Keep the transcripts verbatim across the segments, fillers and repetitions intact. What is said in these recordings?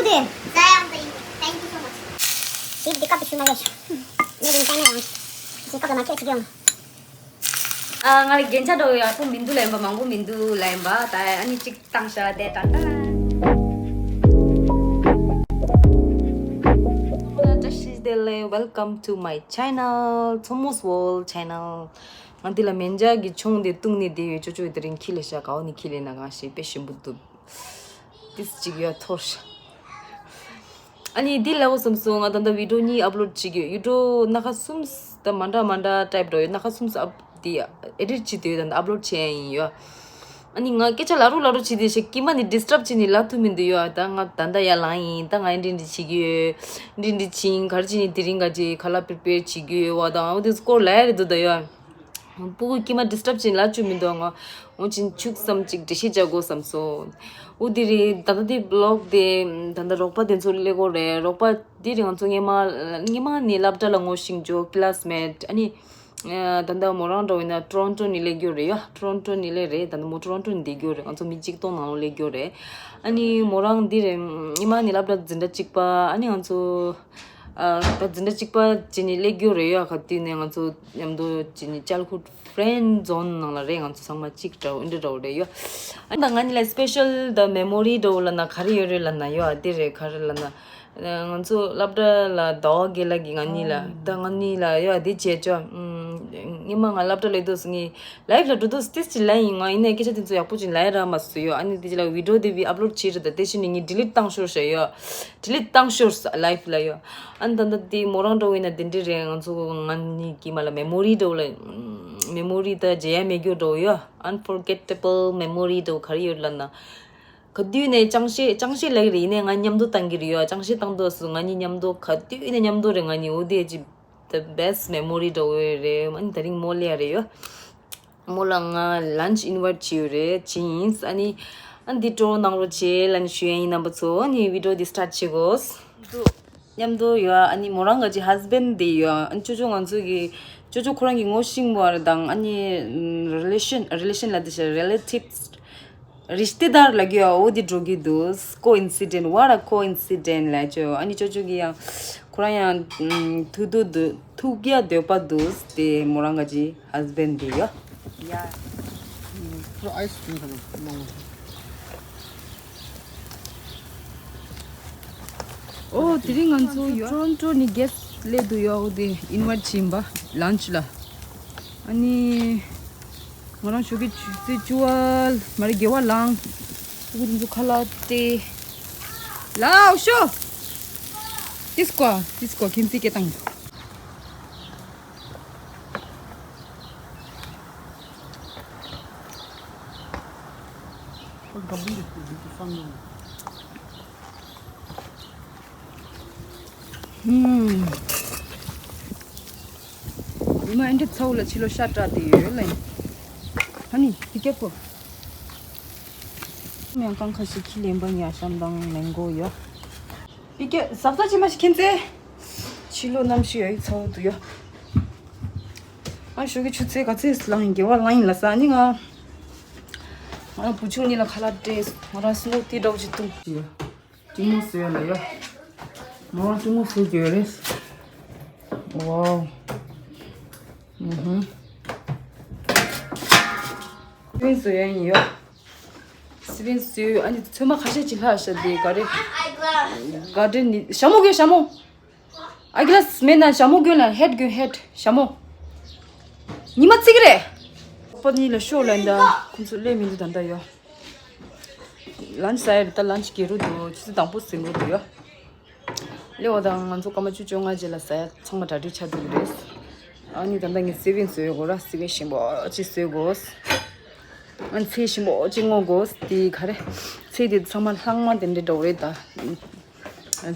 Thank you so much. ཞིག་འདི་སྐབས་དུ་ཞུ་མ་རེད། མེད་ཡིན་ཙང་ན་ཡང་། ཞིག་སྐབས་ལ་མ་ཁྱོད་ཅིག་ཡོང་། ཨ། ང་ལ་རྒྱན་ཆ་འདྲ་བོ་ཡག་པོ་མི་འདུག་ལབ་ཡིན་པ། མང་པོ་མི་འདུག་ལབ་ཡིན་པ། ད་ཨ་ནི་གཅིག་བཏང་ཤག་དེ་ད་ད། Welcome to my channel, Tsomo's World channel. ང་འདི་ལ་མེ་འཇའ་གི་མཆོང་དེ་བཏུང་ནས་བསྡད་ཡོད། ཅོ་ཅོ་དེ་རིང་ཁྱི་ལས་ཤག་གའོ་ནི་ཁྱི་ལས་ན་གང་ཞིག་དཔེ་ཞིམ་པོ་འདུག་ཏིས་ཅིག་ཡོད་ཐོར་ཤག་ཨ་ནི་འདི་ལ་འོ་བསམ་སོང་། ང་ད་ལྟ་བི་ཌིའོ་གཉིས་ཨབ་ལོཌ་བྱེད་ཀྱི་ཡོད། བི་ཌིའོ་སྣ་ཁ་གསུམ་ད་མ་འདྲ་མ་འདྲ་ཊའིབ་འགྲོ་ཡོད། སྣ་ཁ་གསུམ་ཨབ་དེ་ཨེ་ཌིཊ་བྱེད་དུས་ད་ལྟ་ཨབ་ལོཌ་བྱས་ཡིན་ཡོད། ཨ་ནི་ང་སྐད་ཆ་ལ་རུ་ལ་རུ་བྱེད་དེ་ཞེ་ཀི་མ་ནི་ཌིས་ཊབ་བྱེད་ནི་ལ་ཐུ་མི་འདུག་ཡོད། ད་ང་ད་ལྟ་ཡར་ལངས་ཡིན། ད་ང་འདི་འདི་བྱེད་ཀྱི་ཡོད། འདི་འདི་བྱིན་ག་རེ་བྱེད་ནི་དེ་རིང་ག་ཅིག་ཁ་ལག་པི་རི་པེར་བྱེད་ཀྱི་ཡོད་བ། ད་འོ་དེ་སྐོར་ལ་ཡ་རེ་འདུག་ད་ཡོད། སྤུ་གུ་ཀྱི་མ་ཌིས་ཊབ་བྱེད་ལ་བཅུག་མི་འདུག་ང་འོ་ཅིན་ཆུག་བསམ་ཅིག་འགྲེལ་བཤད་བྱ་དགོས་བསམ་སོང་། འོ་དེ་རེད། ད་ལྟ་དེ་བི་ལོག་དེ་ད་ལྟ་རོགས་པ་དེ་ཚོ་སླེབས་ཀྱི་ཡོད་རེད། རོགས་པ་དེ་རེད། ང་ཚོ་སྔས་མ་སྔས་མ་ནས་སློབ་གྲྭ་ལ་ངོ་ཤེས་འཇོག་ཀི་ལ་སི་མེ་ཊི། ཨ་ནི་ད་ལྟ་མོ་རང་འདྲ་བོ་ཡིན་ན་ཊོ་རོན་ཊོ་ནས་སླེབས་ཀྱི་ཡོད་རེད་ཡ། ཊོ་རོན་ཊོ་ནས་སླེབས་རེད། ད་ལྟ་མོ་ཊོ་རོན་ཊོ་ནས་བསྡད་ཀྱི་ཡོད་རེད། ང་ཚོ་མི་གཅིག་སྟོང་ནང་ལོགས་སླེབས་ཀྱི་ཡོད་རེད། ཨ་ནི་མོ་རང་འདི་རེད། སྔས་མ་ནས་སློབ་གྲྭ་འཛིན་གྲྭ་གཅིག་པ། ཨ་ནི་ང་ཚོ་ཨ་ད་འཛིན་གྲྭ་གཅིག་པ་བྱས་ནས་སླེབས་ཀྱི་ཡོད་རེད་ཡ། ག་དུས་ནས་ང་ཚོ་མཉམ་དུ་བྱས་ནས་ཅལ་ཧུཌ་ཕི་རེན་ཌི་ཛོན་ནང་ལ་རེད། ང་ཚོ་ཚང་མ་གཅིག་འདྲ་བོ་འདི་འདྲ་བོ་རེད་ཡོད། ཨ་ནི་ད་ང་གཉིས་ལ་སི་པེ་ཤལ་ད་མེ་མོ་རི་འདྲ་བོ་ལབ་ན་ག་རེ་ཡོད་རེད་ལབ་ན་ཡོད། ཨ་འདི་རེད། ག་རེ་ལབ་ན་ང་ཚོ་སློབ་གྲྭ་ལ་ཟླ་བ་རྒན་ལགས་ཀྱིས་ང་གཉིས་ལ་ད་ང་གཉིས་ལ་ཡོད་ཨ་འདི་བྱས་ཆོག་སྔས་མ་ང་སློབ་གྲྭ་སླེབས་དུས་སུ་ངས་ལའིབ་ལ་འགྲོ་དུས་ཏིས་ཅི་ལ་ཡིན། ང་ཡིན་ནའི་སྐད་ཆ་དེ་ཚོ་ཡག་པོ་ཅིག་ལབ་ཡ་རག་མ་སོང་ཡོད། ཨ་ནི་དེ་རྗེས་ལ་བི་ཌིའོ་དེ་བི་ཨབ་ལོཌ་བྱས་རེད། ད་དེ་བཞིན་ནས་ངས་ཌི་ལིཊ་བཏང་ཤོར་ཤག་ཡོད། ཌི་ལིཊ་བཏང་ཤོར་ལའིབ་ལ་ཡོད། ཨ་ནི་ད་ལྟ་དེ་མོ་རང་འདྲ་བོ་ཡིན་ན་དེ་འདྲས་རེད། ང་ཚོ་ང་གཉིས་ཀྱི་མ་ལ་མེ་མོ་རི་འདྲ་བོ་ལ་མེ་མོ་རི་ད་བརྗེད་ཡ་མེད་རྒྱུ་འདྲ་བོ་ཡོད། Unforgettable memory འདྲ་བོ་ག་རེ་ཡོད་ལབ་ན། ག་དུས་ནས་ཅང་ཤེས་ཅང་ཤེས་ལབ་ཀྱི་རེད། ཡིན་ནའི་ང་མཉམ་དུ་བཏང་གི་རེད་ཡོད། ཅང་ཤེས་བཏང་དུས་སུ་ང་གཉིས་མཉམ་དུ་ག་དུས་ནས་མཉམ་དུ་རེད། ང་གཉིས་འོ་དེ་ཅི་the best memory འདྲ་བོ་རེད། ཨ་ནི་དེ་རིང་མོ་སླེབས་ཡ་རེད་ཡོད། མོ་ལ་ང་ལན་ཆི་ཨིན་ཝའིཊ་བྱས་ཡོད་རེད། བྱས་ཡིན། ཨ་ནི་ཨ་ནི་འདི་སྤྲོ་གནང་རོགས་བྱེད་ལབ་ནས་ཞུ་ཡ་ཡིན། རྣམ་པ་ཚོ་ཨ་ནི་བི་ཌིའོ་འདི་སི་ཊར་ཊི་བྱེད་དགོས། མཉམ་དུ་ཡོད། ཨ་ནི་མོ་རང་ག་ཅི་ཧས་བྷེན་ཌི་དེ་ཡོད། ཨ་ནི་ཅོ་ཅོ་ང་ཚོ་གི་ཅོ་ཅོ་ཁོ་རང་གི་ངོ་ཤེས་པ་དང་ཨ་ནི་རི་ལེ་ཤན་རི་ལེ་ཤན་ལ་དེ་ཤ་རི་ལེ་ཊིབ་སི་རིཤྟེ་དར་ལ་གི་འོ་དེ་འགྲོ་གི་འདུག Coincidence, what a coincidence ལ་ཅོ། ཨ་ནི་ཅོ་ཅོ་གི་ཡང་ཁོ་རང་ཡང་ཐུག་འདོད་འདུག་ཐུག་ཡ་འདོད་པ་འདུག་དེ་མོ་རང་ག་ཅི་ཧས་བྷེན་ཌི་དེ་ཡོད། ཡ། ཁོ་ཨའི་སི་ཀྲིམ་ག་ནང་མང་། ཨོ་དེ་རིང་ང་ཚོ་ཊོ་རོན་ཊོ་ནས་གེ་སི་ཊི་སླེབས་འདུག་ཡོད། འོ་དེ་ཨིན་ཝའིཊ་བྱིན་པ་ལན་ཆི་ལ། ཨ་ནི་ང་རང་ཞོགས་ཀས་ཆུ་ཚོད་བཅུ་པ་མ་རེད་དགེ་བ་ལངས། ཕྲུ་གུ་དེ་ཚོ་ཁ་ལག་སྤྲད། ལའོ་ཤོ། ཏིས་ཀོ་ཏིས་ཀོ་ཁྱིམ་མཚེས་སྐད་བཏང་། ཧུམ། ཉི་མ་ཨེ་འདྲ་ཚ་བོ་ལ་ཕྱི་ལོགས་ཤ་སྐྲག་དེ་ཡོད་ལ་ཡིན། ཧ་ནི་དེ་སྐྱབས་པོ། མིང་གང་ཁ་ཤས་ཁྱི་ལེན་པ་ཉ་ཤམ་དང་མེང་གོ་ཡོད། དེ་སྐྱབས་ཟབ་ཟབ་ཅི་མ་ཞིག་ཁྱིམ་མཚེས། ཕྱི་ལོགས་གནམ་གཤིས་ཡོད་ཚ་བོ་འདུག་ཡོད། ཨ་ཞོགས་ཀྱི་ཆུ་ཚོད་ག་ཚོད་ལངས་ཡིན་དགེ་བ་ལངས་ཡིན་ལ་ས་ནི་ང་། ང་རང་བུ་ཆུང་གཉིས་ལ་ཁ་ལག་སྤྲད། ང་རང་སི་མུ་ཏི་འདྲ་བོ་ཞིག་བཏུང་། གྲིབ་མ་བཟོས་ལ་ཡ། མོ་རང་གྲིབ་མ་བཟོས་ཀྱི་ཡོད་རེད། ཝའོ། ཨུ་ཧུ། སི་པན་བཟོ་ཡ་ཡིན་ཡོད། སི་པན་བཟོས། ཨ་ནི་ཚོད་མ་ཁ་ཤས་ཅིག་ལྷག་ཤག་དེ་ག་རེ། ག་རེ་ནི་ཞྭ་མོ་གྱོན་ཞྭ་མོ། ཨ་གི་ལ་སི་མེད་ན་ཞྭ་མོ་གྱོན་ལ་ཧེད་གྱོན་ཧེད་ཞྭ་མོ། ཉི་མ་བརྩི་གི་རེད། པ་གཉིས་ལ་ཤོག་ལ་འདའ་ཁོང་ཚོ་སླེབས་མི་འདུག་ད་ལྟ་ཡོད། ལན་ཆི་ཟ་ཡ་རེད། ད་ལན་ཆི་རྒྱག་རོགས་འདུག་ཆུ་ཚོད་དང་པོ་ཟིན་རོགས་འདུག་ཡོད། སླེབས་པ་དང་ང་ཚོ་སྐར་མ་བཅུ་བཅོ་ལྔ་རྗེས་ལ་ཟ་ཡ་ཚང་མ་གྲ་སྒྲིག་ཆགས་འདུག་རེད། ཨ་ནི་ད་ལྟ་ངས་སི་པན་བཟོས་དགོས་ར། སི་པན་ཞིམ་པོ་ཅིག་བཟོས་དགོས། ཨ་ནི་ཚལ་ཞིམ་པོ་ཅིག་རྔོ་དགོས། དེ་ག་རེ། ཚལ་དེ་ཚང་མ་ལྷག་མ་དེ་འདྲ་འདྲ་བོ་རེད་ད།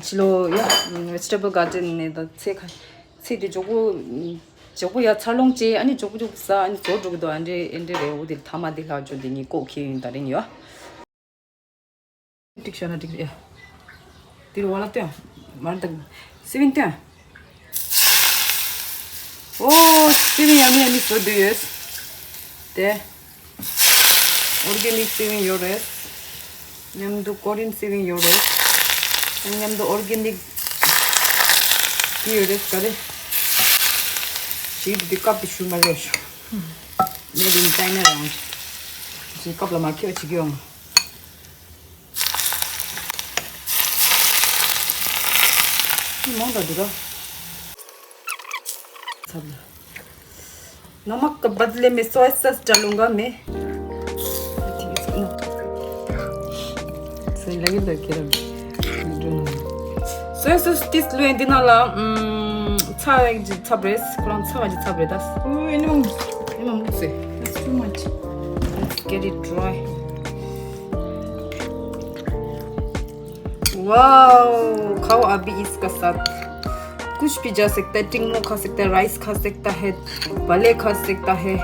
ཕྱི་ལོགས་ཡ་vegetable garden ནས་ད་ཚལ་ཁ། ཚལ་དེ་མགྱོགས་པོ། མགྱོགས་པོ་ཡ་འཚར་ལོངས་བྱས། ཨ་ནི་མགྱོགས་པོ་མགྱོགས་པོ་ཟ། ཨ་ནི་རྫོགས་འགྲོ་གི་འདུག་ཨ་འདྲེ་ཨེ་འདྲེ་རེད། འོ་དེ་ཐ་མ་དེ་ལྷག་ཆོག་དེ་ངས་ལྐོག་འཁྱེར་ཡིན་ད་རིང་ཡ། ཏིག་ཤ་ན་ཏིག་ཡ། དེ་རུ་བ་ལ་སྟོན། མར་དང་། སི་པན་སྟོན། ཨོ། སི་པན་ཡ་མི་ཡ་མི་བཟོ་འདོད་ཡོད། དེ། ཨོར་གེ་ནིག་སི་པན་ཡོད་རེད། མཉམ་དུ་ཀོ་རིན་སི་པན་ཡོད་རེད། མཉམ་དུ་ཨོར་གེ་ནིག་དེ་ཡོད་རེད་ག་རེ། ཞིག་དེ་ཀབ་དེ་ཞུ་མ་རེད་ཤོ། Made in China རང་། ཞིག་ཀབ་ལ་མ་ཁེལ་བ་བྱེད་ཀྱི་ཡོང་། མང་དྲགས་འདུག་ག་ཚབ་ལ། नमक के बदले में soya sauce डालूंगा मैं। सही लगे तो कह रहा हूँ। Soya sauce ཏིས་ལུ་ཡིན་འདི་ན་ལ། ཚྭ་ཡི་ཚབ་རེད། ཁོ་རང་ཚྭ་བ་ཅིག་ཚབ་རེད་ད། ཨོ་ཨེ་ནོ། ཨེ་མ་མུག་སེ། That's too much. Let's get it dry. Wow, खाओ अभी इसका साथ। कुछ भी जा सकता है, टिंगमो खा सकता है, राइस खा सकता है, बले खा सकता है।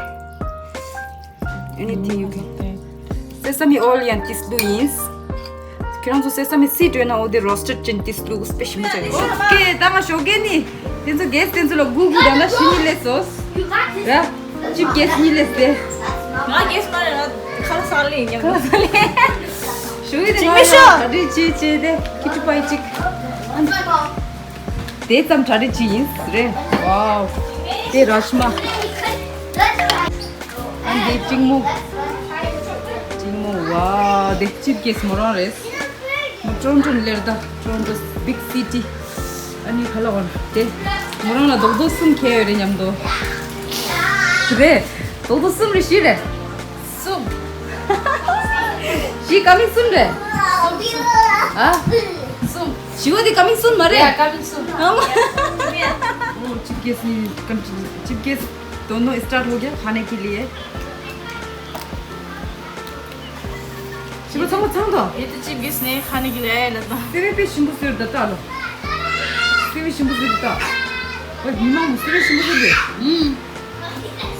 Anything you can. Sesame oil and ཏིས་ལུ་ཡིན། ཁྱེད་རང་ཚོ་sesame seed ཡོད་ན་འོ་དེ་roasted ཅན་ཏིས་ལུ་special མི་ཆགས། ཨོ་ཀེ་ད་ང་ཞོགས་ཀས་ནི། དེ་ཚོ་གེས་དེ་ཚོ་ལ་གུ་གུ་ད་ན་ཤི་ནི་ལས་སོ། ར། ཅིབ་གེས་ནི་ལས་དེ། ང་གེས་མ་རེད་ང་ཁ་ལག་ཟ་ལེ་ཡིན་ཉམས། ཁ་ལག་ཟ་ལེ། ཞུ་ཡི་དེ་ང་ལ་གྲ་སྒྲིག་བྱེད་བྱེད་དེ་ཁི་ཅུ་པའི་ཅིག་དེ་ཙམ་གྲ་སྒྲིག་བྱེད་ཡིན་རེད། ཝའོ། དེ་ར་ཤི་མ། ཨ་འདི་ཅིང་མོ། ཅིང་མོ་ཝའོ་དེ་ཅིབ་གེས་མོ་རང་རེད། མོ་ཀྲོན་ཀྲོན་ལེར་ད་ཀྲོན་ཀྲོན་big city། ཨ་ནི་ཁ་ལག་བར་དེ་མོ་རང་ལ་རྡོག་རྡོག་གསུམ་ཁྱེར་ཡོད་རེད་མཉམ་དུ། རེད། རྡོག་རྡོག་གསུམ་རེད་བཞི་རེད། གསུམ། བཞི་ཀ་མིང་གསུམ་རེད། ཨ། གསུམ། བཞི་བ་དེ་ཀ་མིང་གསུམ་མ་རེད། ཡ་ཀ་མིང་གསུམ། ཨ་མ། ཨོ་ཅིབ་གེས་ནི་ཀམ་ཅིབ་གེས། दोनों स्टार्ट हो गया खाने के लिए। ཞིམ་པོ་ཚང་མ་ཚང་དོ། ये तो चीफ गेस्ट ने खाने के लिए आया है लगता है। སེ་བའི་དཔེ་ཞིམ་པོ་བཟོས་འདུག་ད་ལོ། སེ་བའི་ཞིམ་པོ་བཟོས་འདུག་ད། ཨོ་ཉི་མ་མོ་སེ་བའི་ཞིམ་པོ་བཟོས་འདུག་ཨུམ།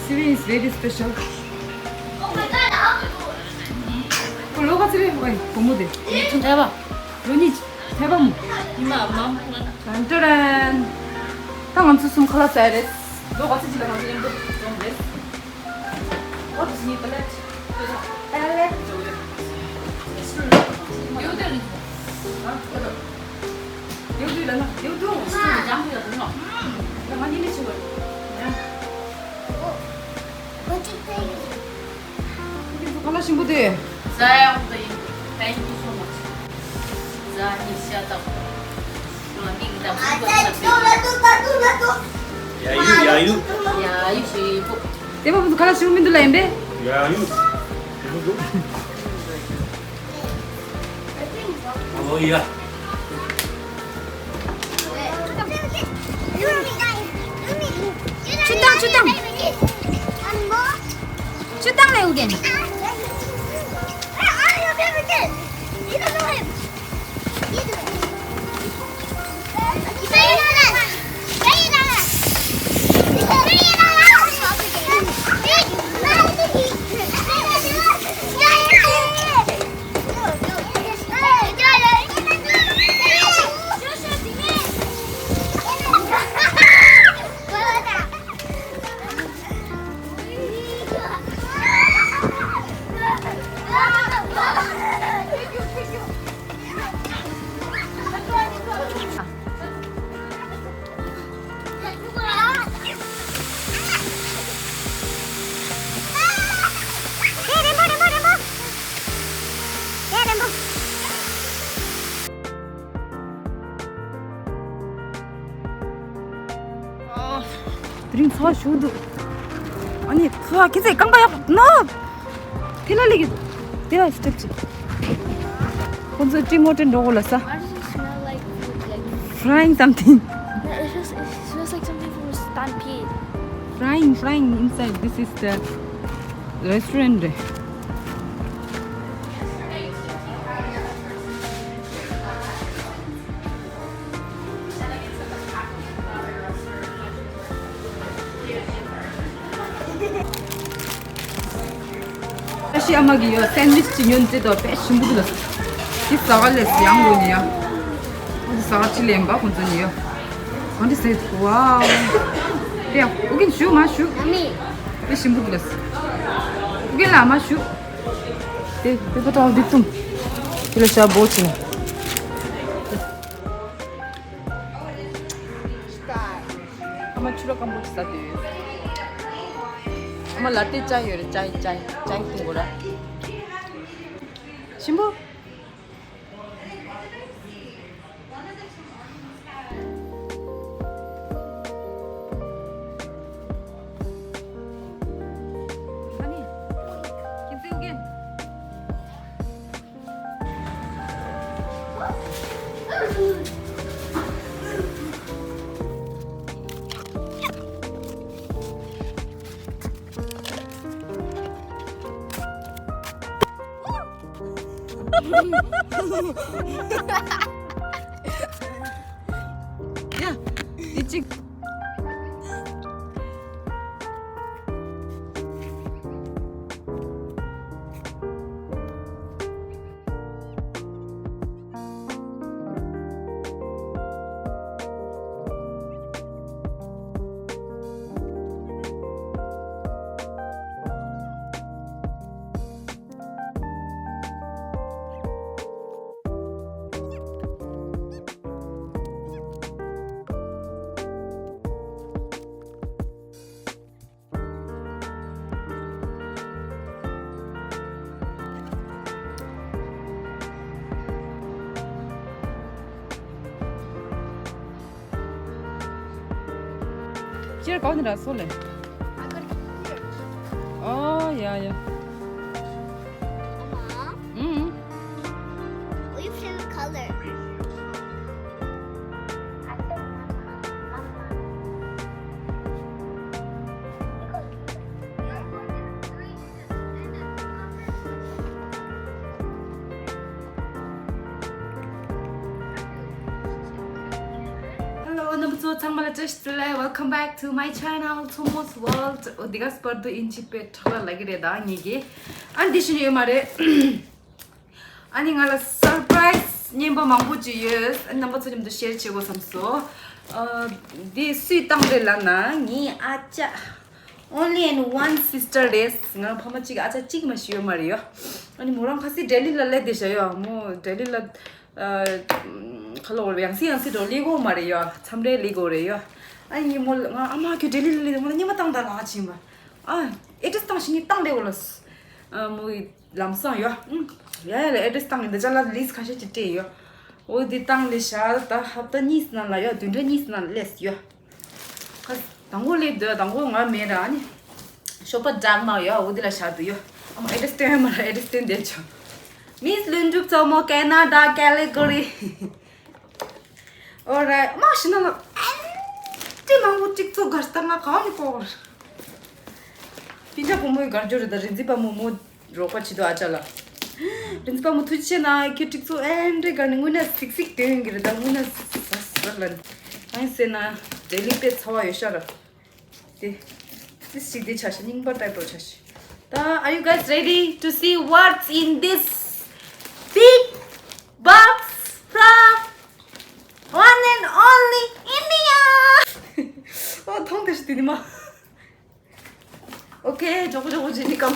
སེ་བའི is very special. ཁོ་ལོ་ག་ཚོད་རེད། ཨོ་བུ་མོ་དེ། ལོ་གཉིས་ཚོད་ཐལ་བ། ལོ་གཉིས་ཚོད་ཐལ་བ་མོ། ཉི་མ་མ། ཏན་ཏན། ད་ང་ཚོ་གསུམ་ཁ་ལག་ཟ་ཡ་རེད། ལོ་ག་ཚོད་ཅིག་ལ་ང་ཚོ་མཉམ་དུ་འཛོམས་རེད། What is new palette? Palette. ཁ་ལག་ཞིམ་པོ་དེ། ཟ་ཡག་པོ་ཡིན། Thank you so much. ཟ་ནི་ཤ་སྟག་ང་མིག་དང་སུ་ག་ས་པེ། ཡ་ཡུ་ཡ་ཡུ། ཡ་ཡུ་ཞེ་པོ། དེ་བ་བུ་ཁ་ལག་ཞིམ་པོ་མི་འདུག་ལ་ཡིན་པས། ཡ་ཡུ། ཞིམ་པོ་འདུག་ཨོ་ཡ། ཆུ་བཏང་། ཆུ་བཏང་། ཆུ་བཏང་ལ་ཡོད་གན། དེ་རིང་ཚ་བ་ཞུགས་འདུག་ཨ་ནི་ཚ་བ་ཁྱེད་ཚོས་རྐང་པ་ཡག་ནོ། དེ་ལ་ལེགས་དེ་ལ་སི་ཊེབ་ཅིག་ཁོང་ཚོ་ཊི་མོ་ཊི་འགྲོ་གོ་ལ་ས། Why does it smell like food? Like, frying something. No, it smells, it smells like something from a stampede. Frying, frying inside. This is the restaurant. ཨ་ཤི་ཨ་མ་གི་ཡོད་སེན་ཝིཆ་ཅིག་ཉོན་ཅེས་དོ་དཔེ་ཞིམ་པོ་འདུག་ལ། འདི་ཟ་ག་ལས་ཡང་ལོ་ཉི་ཡ། འདི་ཟ་ག་ཅི་ལེན་པ་ཁོང་ཚོ་ཉི་ཡ། གང་འདྲ་ཟེར། ཝའོ། དེ་ཡང་ཨུ་རྒྱན་ཞུ་མ་ཞུ། དཔེ་ཞིམ་པོ་འདུག་ལ། ཨུ་རྒྱན་ལ་མ་ཞུ། དེ་དེ་ཕ་ཏྲ་འདི་བཏུམ། དེ་ལ་ཤ་བོ་ཅི་ན། ཨ་མ་ཕྱུ་ར་སྐམ་པོ་ཅིག་ཟ་འདོད་ཡོད། ཨ་མ་ལ་ཏེ་ཅའི་ཡོད་རེད། ཅའི་ཅའི་ཅའི་འཐུང་དགོས་ར། ཞིམ་པོ། Honey, can you again? Yeah, it's a Here, go in the soul. Oh, yeah, yeah. Mama, mm-hmm. Will you change the color? Hello, རྣམ་པ་ཚོ་ཚང་མ་ལ་བཀྲ་ཤིས་བདེ་ལེགས། Welcome back to my channel, Tsumo's World. འོ་འདི་ག་སྤར་དུ་ཨིན་ཇི་པའི་ཁྲག་ལ་ལ་གི་རེད་ད་ངེད་ཀྱི། ཨ་འདི་ཤི་ཡོད་མ་རེད། ཨ་ནི་ང་ལ་སར་པ་རའི་སི་རྙིང་པ་མང་པོ་ཅིག་ཡོད། ཨ་ནི་རྣམ་པ་ཚོ་མཉམ་དུ་ཤེར་བྱེད་དགོས་བསམ་སོང་། ཨ་འདི་སུས་བཏང་རེད་ལབ་ན་ངའི་ཨ་ཅག Only and one sister རེད། ང་རང་ཕ་མ་གཅིག་ཨ་ཅག་གཅིག་མ་ཞིག་ཡོད་མ་རེད་ཡོ། ཨ་ནི་མོ་རང་ཁ་སང་ལྡི་ལི་ལ་སླེབས་བསྡད་ཤག་ཡོ། མོ་ལྡི་ལི་ལ་ཨ་ཁ་ལོ་ཡང་སེ་ཡང་སེ་འགྲོ་སླེབས་ཀྱི་ཡོད་མ་རེད་ཡོ། མཚམས་རེ་སླེབས་ཀྱི་ཡོད་རེད་ཡོ། ཨ་ནི་མོ་ང་ཨ་མ་ཁྱོད་ལྡི་ལི་ལ་སླེབས་ང་ལ་སྙན་མ་བཏང་དང་ལབ་ཕྱིན་པ། ཨ་ཨེ་ཌི་རེ་སི་བཏང་ཞིག་ནི་བཏང་རེད་འོ་ལ། ཨ་མོ་ལམ་སང་ཡོ། ཨ་ཡ་ཡ་ལ་ཨེ་ཌི་རེ་སི་བཏང་ནི་འདི་ཅག་ལ་ལིས་ཁ་ཤས་ཅིག་སྤྲད་ཡོ། འོ་འདི་བཏང་ལས་ཤག་ད་ཧབ་ཏ་གཉིས་ནང་ལ་ཡོ། བདུན་ཕྲག་གཉིས་ནང་ལ་སླེབས་ཡོ། ཁ་དང་པོ་སླེབས་འདུག་དང་པོ་ང་མེད་ར། ཨ་ནི་ཞོགས་པ་འདྲ་མ་ཡོད། འོ་དེ་ལ་བཞག་འདུག་ཡོད། ཨ་མ་ཨེ་ཌི་རེ་སི་སྟོན་ཡོད་མ་ར། ཨེ་ཌི་རེ་སི་སྟོན་བསྡད་ཆོག Miss ལྷུན་གྲུབ་མཚོ་མོ། Canada Calgary. Alright. མ་ཤི་ན་ལ་ཨན་ཏི་མང་པོ་ཏིག་ཙོག་གར་སྟངས་ང་གང་ནས་གོ། སྤུན་ཀྱག་བུ་མོའི་གར་འཇོར་རེད་ད། རིན་འཛིན་པ་མོ་མོ་རོགས་པ་བྱེད་དོ་ཨ་ཅག་ལ། རིན་འཛིན་པ་མོ་ཐུགས་རྗེ་ཆེ་གནང་། ཁྱོད་ཏིག་ཙོག་ཨེ་འདྲས་གར་ནས་དངོས་གནས་གཟིགས་གཟིགས་དོན་གྱི་རེད་ད། དངོས་གནས་ཟ་ཟ་ལ་ནི་ཨང་ཟེར་ན་ལྡི་ལི་དཔེ་ཚ་བ་ཡོད་ཤག་ར། དེ་དེ་ཞིག་དེ་ཆ་ཤི་རྙིང་པ་ལྟ་བུ་ཆ་ཤི། ད་are you guys ready to see what's in this big box from one and only India? ཨོ་ཐོང་དེ་ཤི་དེ་ནི་མ། Okay, ཇོ་ཇོ་ཇི་ནི་ཀམ་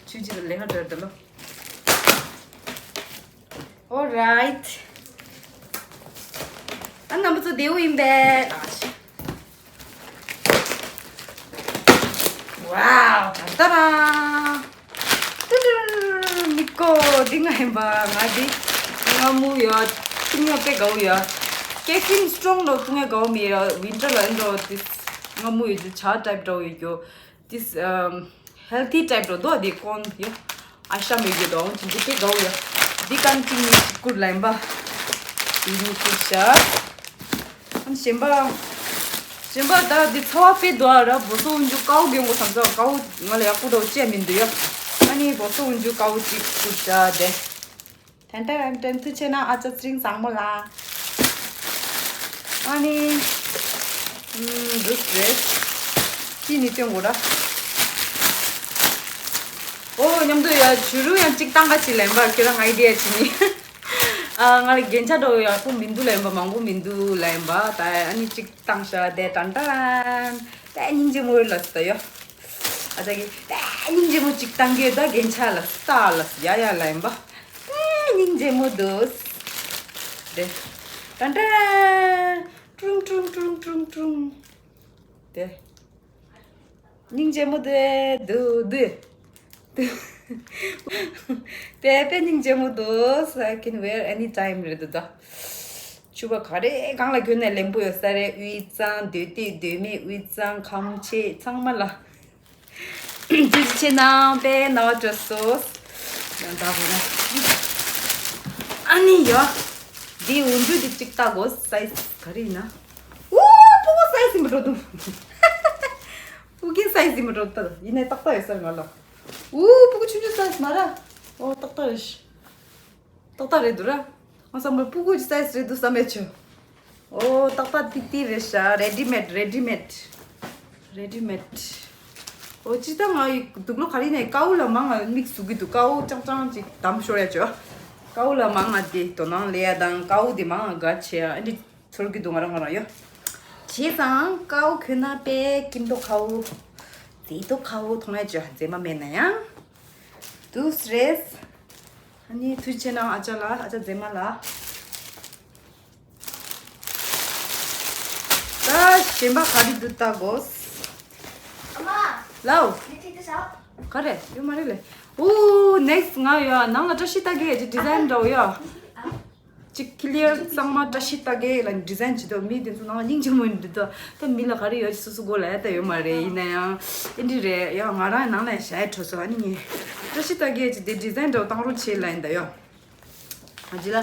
ཆུ་ཇི་ལ་ལེ་ཧ་ཏར་ཏ་ལོ། Alright. ཨ་རྣམ་པ་ཚོ་བདེ་པོ་ཡིན་པས། Wow, ཏ་ར། ཏུ་ཏུ། མི་ཀོ་འདི་ང་ཡིན་པ། ང་འདི་ང་མུ་ཡོད། ཏུང་ཡོད་པས་གའུ་ཡོད། Caffeine strong ལོ་ཏུང་ཡོད་གའུ་མི་ཡོད། Winter ལ་འགྲོ་དེ་ང་མུ་ཡོད་རྒྱུ་ཇ་type འདྲ་ཡོད་རྒྱུ། This um healthy type རོ་དོ་དེ་ཀོན་ཡོ། ཨ་ཤ་མེ་གི་དོ་འོང་ཅིག་འདི་ཀེ་གའུ་ཡོ། འདི་ཀན་ཅིག་ནི་ཅིག་ཀུར་ལ་ཡིན་པ། འདི་ནི་ཀུར་ཤ། ཨ་ནི་གཞན་པ། གཞན་པ་ད་འདི་ཚ་བ་དཔེ་དོ་ཨ་ར་བོ་སོ་འཇུ་ཀའུ་གི་ངོ་སམ་ཚ་ཀའུ་ང་ལ་ཡག་པོ་དོ་ཅི་ཡ་མིན་འདུག་ཡོ། ཨ་ནི་བོ་སོ་འཇུ་ཀའུ་ཅིག་ཀུར་ཤ་དེ། ཏན་ཏན་ཏན་ཐུགས་ཆེ་ན་ཨ་ཅག་ཚེ་རིང་བཟང་མོ་ལ། ཨ་ནི། ཨུམ་འདུག་རེད། ཅི་ནི་སྟོན་དགོས་ར། ཨོ་མཉམ་དུ་ཡ་བྱུ་རུ་ཡང་གཅིག་བཏང་ག་ཅི་ལེན་པ་ཁྱོད་རང་ཨའི་ཌི་ཡ་ཅི་ནི། ཨ་ང་ལ་རྒྱན་ཆ་འདྲ་བོ་ཡག་པོ་མི་འདུག་ལེན་པ་མང་པོ་མི་འདུག་ལེན་པ་ད་ཨ་ནི་གཅིག་བཏང་ཤ་དེ་ཏན་ཏན། དེ་སྙིང་རྗེ་མོ་ཡོད་ལ་སི་ད་ཡོ། ཨ་ཅག་གི་དེ་སྙིང་རྗེ་མོ་གཅིག་བཏང་གི་ཡོད་ད་རྒྱན་ཆ་ལ་སི་ད་ལ་སི་ཡ་ཡ་ལེན་པ། ཨེ་སྙིང་རྗེ་མོ་འདུག་དེ། ཏན་ཏན། ཀྲུང་ཀྲུང་ཀྲུང་ཀྲུང་ཀྲུང་། སྙིང་རྗེ་མོ་དེ་དུ་དུ་དུ། དེ་དཔེ་སྙིང་རྗེ་མོ་འདུག I can wear any time རེད་འདུག་ད། ཕྱུ་པ་ག་རེ་གང་ལ་གྱོན་ནས་ལེན་པོ་ཡོད་ས་རེད། དབུས་གཙང་སྟོད་སྟོད་སྟོད་སྨད་དབུས་གཙང་ཁམས་ཆེ་ཚང་མ་ལ། དུས་ཆེ་ནང་པའི་ནང་བྲོས་སོ། ཡང་ད་བོ་ན། ཨ་ནི་ཡ། འདི་འོན་ཇུ་འདི་གཅིག་ལྟ་དགོས། སའི་ཛི་ག་རེ་ཡིན་ན། ཨུ། སྤུ་གུ་སའི་ཛི་མི་འགྲོ་འདུག་སྤུ་གུའི་སའི་ཛི་མི་འགྲོ་འདུག་ཡིན་ནའི་ཏག་ཏག་ཡོད་ས་རེད་ང་ལ། ཨུ། སྤུ་གུ་ཆུང་ཆུང་སའི་ཛི་མ་ར། ཨོ་ཏག་ཏག་རེད། ཏག་ཏག་རེད་འདུག་ར། ང་བསམ་པར་སྤུ་གུ་གི་སའི་ཛི་རེད་འདུག་བསམ་པའི་ཆུ། ཨོ་ཏག་ཏག་ཏིག་ཏིག་རེད་ཤག་རེ་ཌི་མེད་རེ་ཌི་མེད། རེ་ཌི་མེད། ཨོ་ཅི་ད་ང་ཡི་དུག་ལོག་ག་རེ་ནས་ཀའུ་ལ་མང་ང་དམིགས་སུ་གི་འདུག་ཀའུ་ཅང་ཅང་ཅིག་དམ་ཤོར་ཡ་ཅོ། ཀའུ་ལ་མང་ང་དེ་དོ་སྣང་ལས་ཡ་དང་ཀའུ་དེ་མང་ང་དགའ་ཆེ་ཡ་ཨ་འདི་ཚོར་གི་འདུག་ང་རང་ང་རང་ཡོ། བྱས་ཙང་ཀའུ་གྱོན་ན་དཔེ་སྐྱིད་མདོག་ཁ་བོ། མཛེས་མདོག་ཁ་བོ་མཐོང་ཡ་ཅོ་མཛེས་མ་མེད་ན་ཡང་། འདུག་སེ་རེད། ཨ་ནི་ཐུགས་རྗེ་ཆེ་གནང་ཨ་ཅག་ལ་ཨ་ཅག་མཛེས་མ་ལ། ད་གཞན་པ་ག་རེ་འདུག་ལྟ་དགོས། ཨ་མ། ལའོ། འདི་ཁྲིད་དུ་ཤོག་ག་རེ་ཡོད་མ་རེད་ལེ། ཨོ་ནེག་སི་ང་ཡོད་ནང་ལ་བཀྲ་ཤིས་རྟགས་བརྒྱད་ཀྱི་ཌི་ཛའིན་འདྲ་བོ་ཡོད། གཅིག་ཀི་ལི་ཡར་གཙང་མ་བཀྲ་ཤིས་རྟགས་བརྒྱད་ལ་ཌི་ཛའིན་བྱེད་དོ་མི་དེ་ཚོ་ནང་ལ་སྙིང་རྗེ་མོ་ཡིན་འདུག་ད་མི་ལ་ག་རེ་ཡོད་སོ་སོ་མགོ་ལ་ཡ་ད་ཡོད་མ་རེད། ཡིན་ན་ཡང་ཨེ་འདྲ་རེད་ཡ། ང་རང་ནང་ལ་བཞག་ཡ་འཕྲོ་སོ་ཨ་ནི་ངས་བཀྲ་ཤིས་རྟགས་བརྒྱད་ཀྱི་དེ་ཌི་ཛའིན་འདྲ་བོ་བཏང་རོགས་བྱེད་ལ་ཡིན་ད་ཡོད། ང་ཅི་ལ་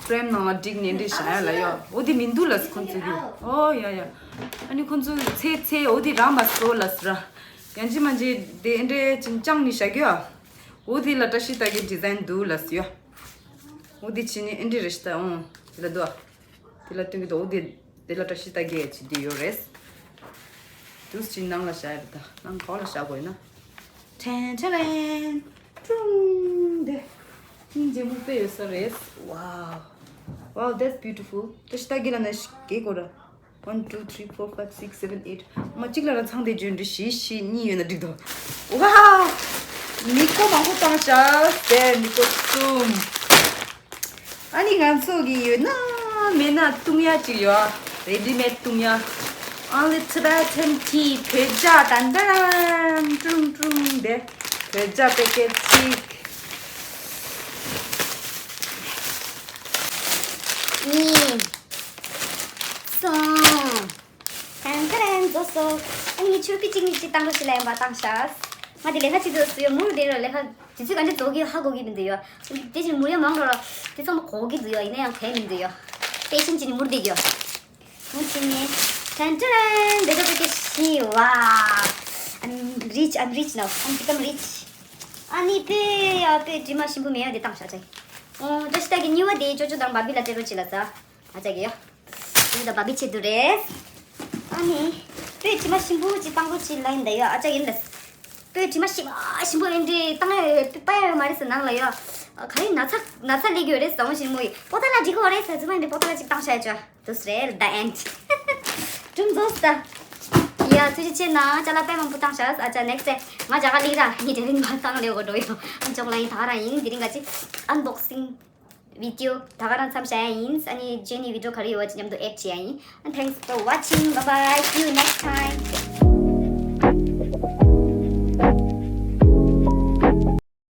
ཕྲེམ་ནང་ལ་བསྒྲིགས་ནས་འདྲེ་བཞག་ཡ་ལ་ཡོད། འོ་དེ་མི་འདུག་ལ་ཁོང་ཚོ་གི། ཨོ་ཡ་ཡ། ཨ་ནི་ཁོང་ཚོ་ཚེ་ཚེ་འོ་དེ་རང་མ་སོ་ལ་སི་ར། ཡང་ཅི་མ་ཅི་དེ་འདྲེ་ཅིན་ཅང་ནི་བཞག་གི་ཡོད། འོ་དེ་ལ་བཀྲ་ཤིས་རྟགས་བརྒྱད་ཌི་ཛའིན་འདུག་ལ་སི་ཡོད། འོ་དེ་ཅི་ནི་འདྲེ་རེ་ཤི་ད་ཨོ། དེ་ལ་འདུག་ཨ། དེ་ལ་སྟོན་གི་འདུག་འོ་དེ། དེ་ལ་བཀྲ་ཤིས་རྟགས་བརྒྱད་ཅིག་འདི་ཡོད་རེད། དུས་ཅིག་ནང་ལ་བཞག་ཡོད་ད། ནང་ག་བ་ལ་བཞག་དགོས་ན། ཁྲན་ཁྲན་ཁྲན། ཀྲུང་། དེ། སྙིང་རྗེ་མོ་དཔེ་ཡོད་ས་རེད། Wow. Wow, that's beautiful. བཀྲ་ཤིས་རྟགས་བརྒྱད་ལ་ན་ཞིག་གེ་གོ་ར། One, two, three, four, five, six, seven, eight. མ་གཅིག་ལ་ར་ཚང་དེ་བརྗོད་འདྲི་བཞི་བཞི་གཉིས་ཡོད་ན་འགྲིག་འདུག Wow. མི་ཀོ་མང་པོ་བཏང་ཤག་དེ་མི་ཀོ་གསུམ། ཨ་ནི་ང་ཚོ་གི་ཡོད་ན་མེད་ན་བཏུང་ཡ་ཅིག་ཡོད། རེ་ཌི་མེད་བཏུང་ཡ། Only Tibetan tea བོད་ཇ་དན་དན་ཀྲུང་ཀྲུང་དེ། བོད་ཇ་པེ་ཀེ་ཊི་གཅིག་གཉིས། གསུམ། ཏན་ཏན་རྫོགས་སོ། ཨ་ནི་ཆུ་ཕི་གཅིག་གཉིས་གཅིག་བཏང་རོགས་ཞེས་ལ་ཡོན་པ་བཏང་ཤག་ང་དེ་ལས་ཀ་བྱེད་དུས་སུ་ཡོད་མུར་བསྡད་རོགས་ལས་ཀ་དུས་ཚོད་ག་འདྲ་རྫོགས་ཀྱི་ཧ་གོ་གི་མི་འདུག་ཡོད། དེ་བཞིན་མུར་ཡ་མང་རོགས་རོགས་དེ་ཚང་མ་གོ་གི་འདུག་ཡོད། ཡིན་ན་ཡང་གལ་མི་འདུག་ཡོད། པེ་ཤན་ཅིག་ནི་མུར་བསྡད་ཡོད། མུར་ཕྱིན་ནས་ཏན་ཏན་བདེ་ཐོག་ཏུ་སྐྱེ་ཤི་བ། I'm rich, I'm rich now. I'm become rich. ཨ་ནི་པེ་ཡ་པེ་དྲི་མ་ཞིམ་པོ་མེད་ཡ་དེ་བཏང་ཤག་ཅིག་ཨོ་བཀྲ་ཤིས་རྟགས་བརྒྱད་གཉིས་པ་དེ་ཅོ་ཅོ་དང་བ་བི་ལ་སྤྲད་རོགས་བྱེད་ལ་ཟ། ཨ་ཅག་གི་ཡོད། དེ་ད་བ་བི་ཆེད་དུ་རེད། ཨ་ནི། པོས་དྲི་མ་ཞིམ་པོ་ཅིག་བཏང་རོགས་ཅིག་ལ་ཡིན་ད་ཡོད་ཨ་ཅག་ཡིན་ད། པོས་དྲི་མ་ཞིམ་ཨ་ཞིམ་པོ་ཡིན་འདྲི་བཏང་ཡ་ཡོད་བཏང་ཡ་ཡོད་མ་རེད་ཟེར་ནང་ལ་ཡོད། ག་རེ་ན་ཚ་ན་ཚ་ལས་ཡོད་རེད་ཟ་འོང་ཞིམ་མོ་ཡིན་པོ་ཏ་ལ་འགྲིག་གི་རེད་ཟེར་ཚོད་མ་ཡིན་འདྲི་པོ་ཏ་ལ་ཅིག་བཏང་ཤ་ཡ་ཅོ། དུས་རེད་ད་ཨེན། ཀྲུང་ཛོ་སྟ། ཡ་ཐུགས་རྗེ་ཆེ་ན་ཅ་ལག་དཔེ་མང་པོ་བཏང་ཤ་ཨ་ཅག་next day ང་ཇ་ག་ལིག་ར་ངའི་དེ་རིང་མ་བཏང་ལེའོ་འགྲོ་ཡོད་ཨ་ཅོག་ལ་ཡིན་ད་ག་རང་ཡིན་དེ་རིང་ག་ཅི་unboxing video ད་ག་རང་མཚམས་བཞག་ཡ་ཡིན། ཨ་ནི་རྗེས་ནས་video ག་རེ་ཡོད་པ་ཅིག་མཉམ་དུ་add བྱེད་ཡ་ཡིན། And thanks for watching. Bye bye. See you next time.